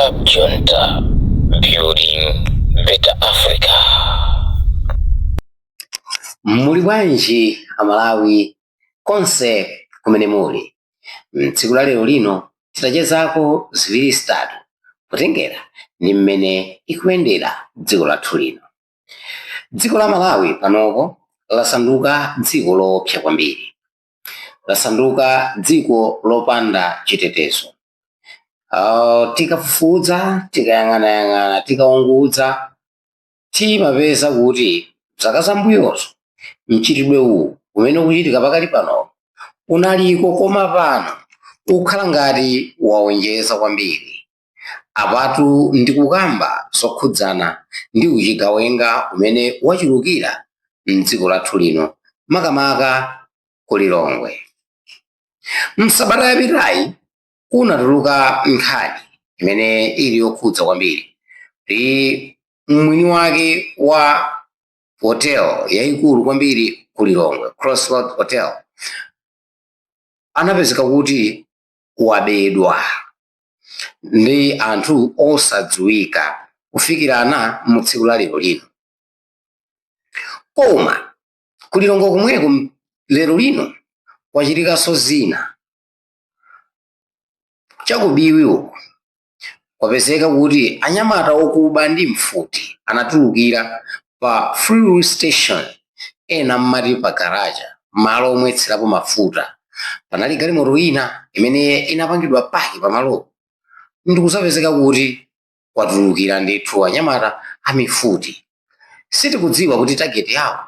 Cab Junta, building better Africa. Muli bwanji Amalawi konse kumene muli? Tsiku la lero lino titachezako ziwiri zitatu kutengera ndi mmene ikuyendera dziko lathu lino. Dziko la Malawi panopo lasanduka dziko loopsa kwambiri, lasanduka dziko lopanda chitetezo. Tikafufuza, tikayang'anayang'ana, tikaungudza, timapeza kuti zaka zambuyozo mchitidwe uwu umene ukuchitika pakali pano unaliko, koma pano ukhala ngati waonjeza kwambiri. Apatu ndikukamba zokhudzana ndi uchigawenga umene wachulukira mdziko lathu lino, makamaka ku Lilongwe. Msabata yapitayi kunatuluka nkhani imene ili yokhudza kwambiri ndi mwini wake wa hotel yayikulu kwambiri ku Lilongwe, Crossroad Hotel, anapezeka kuti wabedwa ndi anthu osadziwika kufikirana mu tsiku la lero lino. Koma ku Lilongwe komweko lero lino kwachitikanso zina. Chakubiwi uko kwapezeka kuti anyamata okuba ndi mfuti anatulukira pa fuel station, ena mmati pa garaja, malo omwetserapo mafuta. Panali galimoto ina imene inapangidwa park pamalopo, ndikuzapezeka kuti kwatulukira ndithu anyamata amifuti. Sitikudziwa kuti target yawo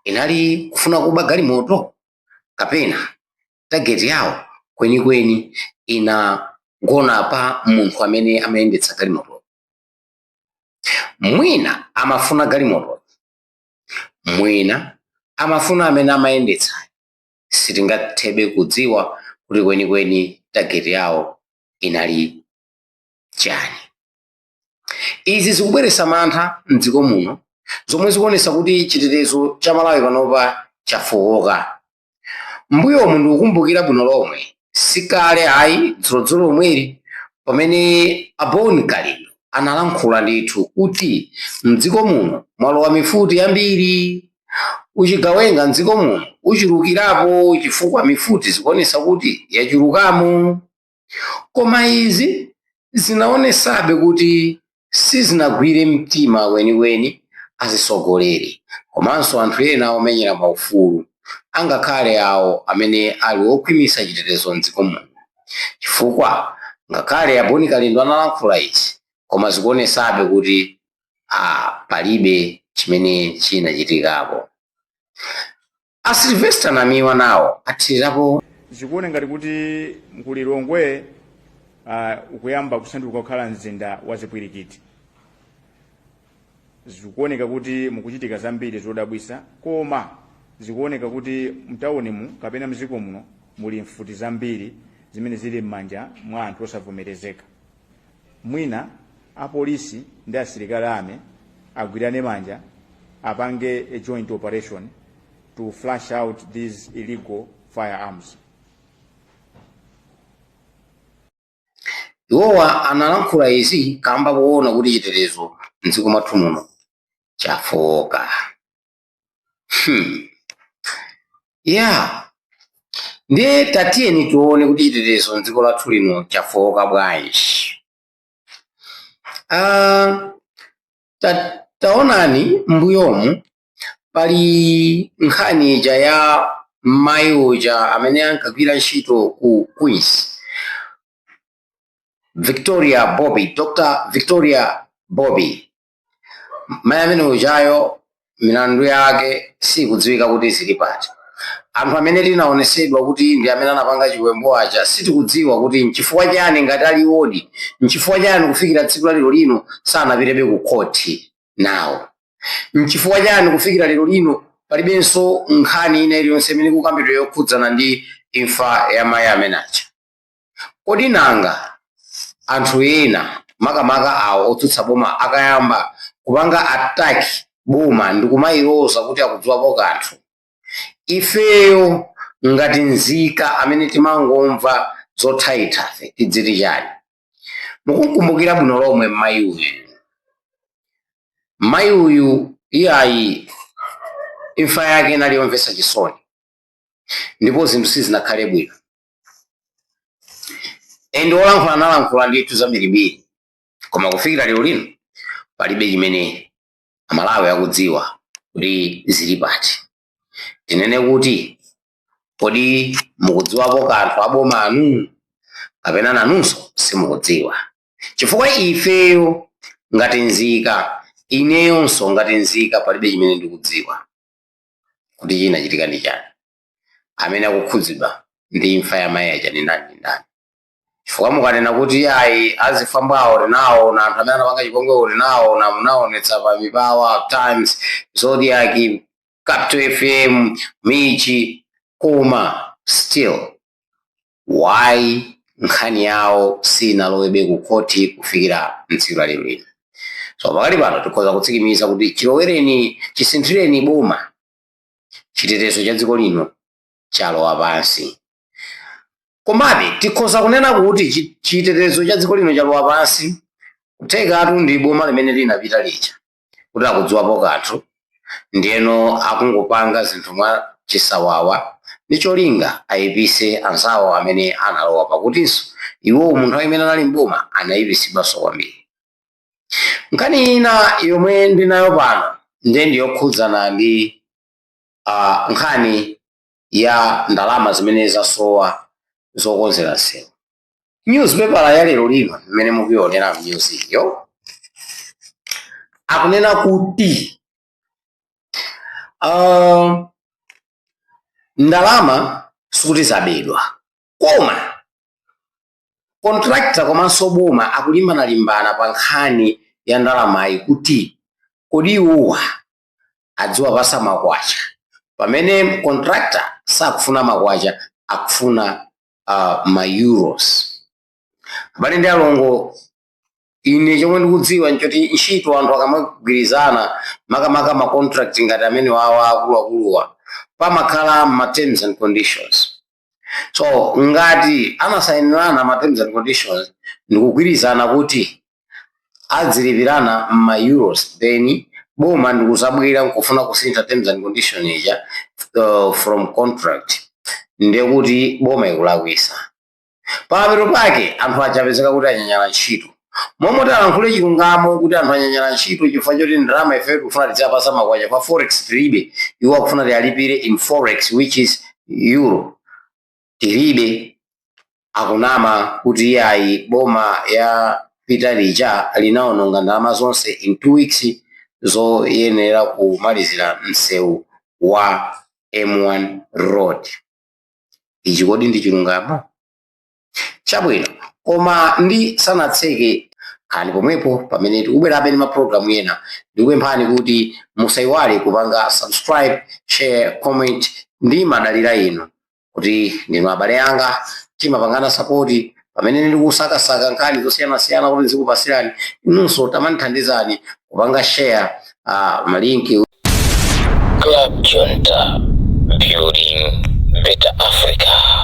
inali kufuna kuba galimoto kapena target yawo kwenikweni inagona pa munthu amene amayendetsa galimoto. Mwina amafuna galimoto, mwina amafuna amene amayendetsa. Sitingathebe kudziwa kuti kwenikweni target yawo inali chani. Izi zikubweretsa mantha mdziko muno, zomwe zikuonetsa kuti chitetezo cha Malawi panopa chafowoka. Mbuyomu ndikukumbukira bwino lomwe, sikale ayi, dzulodzulo lomweli, pamene a Bon Kalindo analankhula ndithu kuti mdziko muno mwalowa mifuti yambiri, uchigawenga mdziko muno uchulukirapo chifukwa mifuti zikuonetsa kuti yachulukamo. Koma izi zinaonesabe kuti sizinagwire mtima kwenikweni azisogoleri komanso anthu ena omenyera maufulu, angakhale awo amene ali okhwimitsa chitetezo mdziko muno, chifukwa ngakhale a Bon Kalindo analankhula izi, koma zikuonesabe kuti palibe chimene chinachitikapo. A Sylvester Namiwa nawo athirirapo. Zikuoneka ngati kuti ku Lilongwe ukuyamba kusanduka kukhala mzinda wa zipwirikiti. Zikuoneka kuti mukuchitika zambiri zodabwisa, koma zikuoneka kuti mtaunimu kapena mdziko muno muli mfuti zambiri zimene zili m'manja mwa anthu osavomerezeka. Mwina apolisi ndi asilikali ame agwirane manja, apange a joint operation to flush out these illegal firearms. Iwowa analankhula izi kamba kuona kuti chitetezo mdziko mwathu muno chafowoka. Yeah, ndiye tatiyeni tione kuti chitetezo mdziko lathu lino chafowoka bwanji. Taonani, mbuyomu pali nkhani ija ya mayi uja amene ankagwira ntchito ku Queens, Victoria Bobby, Dr Victoria Bobby. Mayi amene ujayo milandu yake sikudziwika kuti zili pati. Anthu amene tinaonesedwa kuti ndi amene anapanga chiwembu aja, sitikudziwa kuti nchifukwa chani, ngati aliwodi, nchifukwa chani kufikira tsiku la lero lino sanapitebe ku khoti nawo? Nchifukwa chani kufikira lero lino palibenso nkhani ina iliyonse imene ikukambidwa yokhudzana ndi imfa ya mayi amene aja? Kodi nanga anthu ena, makamaka awo otsutsa boma, akayamba kupanga attack boma ndi kumayiloza kuti akudziwapo kanthu, ifeyo ngati nzika amene timangomva zothaithafe tidziti chani? Mukukumbukira bwino lomwe mayi uyu. Mayi uyu iyayi, imfa yake inali yomvetsa chisoni ndipo zinthu sizinakhale bwino. And olankhula analankhula ndithu zambirimbiri, koma kufikira lero lino palibe chimene Amalawi akudziwa kuti zili pati. Tinene kuti kodi mukudziwapo kanthu aboma anu, kapena nanunso simukudziwa? Chifukwa ifeyo ngati nzika, ineyonso ngati nzika, palibe chimene ndikudziwa kuti chinachitika ndi chani, amene akukhudzidwa ndi imfa ya mayi aja ndi ndani ndi ndani. Chifukwa mukanena kuti ayi, azifwambawo tinawo na anthu amene anapanga chipongwewo tinawo na munaonetsa pa Mibawa, Times, Zodiak, Capital FM, Michi, koma still why nkhani yawo sinalowebe ku khoti kufikira mtsiku la lero lino? So pakali pano tikhoza kutsikimiza kuti chilowereni, chisinthireni boma, chitetezo cha dziko lino chalowa pansi. Komabe tikhoza kunena kuti chitetezo cha dziko lino chalowa pansi, kuthekatu ndi boma limene linapita lija kuti akudziwapo kanthu, ndiyeno akungopanga zinthu mwa chisawawa ndi cholinga ayipise anzawo amene analowa, pakutinso iwo munthu amene anali mboma anayipisidwanso kwambiri. Nkhani ina yomwe ndinayo pano ndiye ndiyokhudzana ndi nkhani ya ndalama zimene zasowa zokonzera msewu. Newspaper ya lero lino imene mukuyionera news yo akunena kuti ndalama sikuti zabedwa, koma contractor komanso boma akulimbana-limbana pa nkhani ya ndalamayi, kuti kodi iwowa adziwapasa makwacha, pamene contractor sakufuna makwacha, akufuna ma euros. Abale ndi alongo, ine chomwe ndikudziwa nchoti ntchito anthu akamagwirizana, makamaka ma contract ngati amene wawa akuluakuluwa, pamakhala ma terms and conditions. So ngati anasayinirana ma terms and conditions ndikugwirizana kuti adzilipirana ma euros, then boma ndikuzabwera nkufuna kusintha terms and condition ija from contract, ndiye kuti boma ikulakwisa. Pamapeto pake anthu aja apezeka kuti anyanyala ntchito. Momwe talankhule chilungamo kuti anthu anyanyala ntchito chifukwa choti ndalama ife tikufuna tidzapasa makwacha, pa forex tilibe, iwo akufuna tiyalipire in forex, which is euro, tilibe. Akunama kuti iyayi, boma ya Peter lija linaononga ndalama zonse in 2 weeks zoyenera kumalizira msewu wa M1 Road. Ichi kodi ndi chilungamo? Chabwino, koma ndi sanatseke kani pomwepo pamene tikubwerabe ndi mapulogalamu ena. Ndikupemphani kuti musayiwale kupanga subscribe, share, comment. Ndi madalira inu kuti ndinu abale anga, timapangana support pamene ndikusakasaka nkhani zosiyanasiyana kuti ndizikupasirani. Inunso tamandithandizani kupanga share ma link. Club Junta, building better Africa.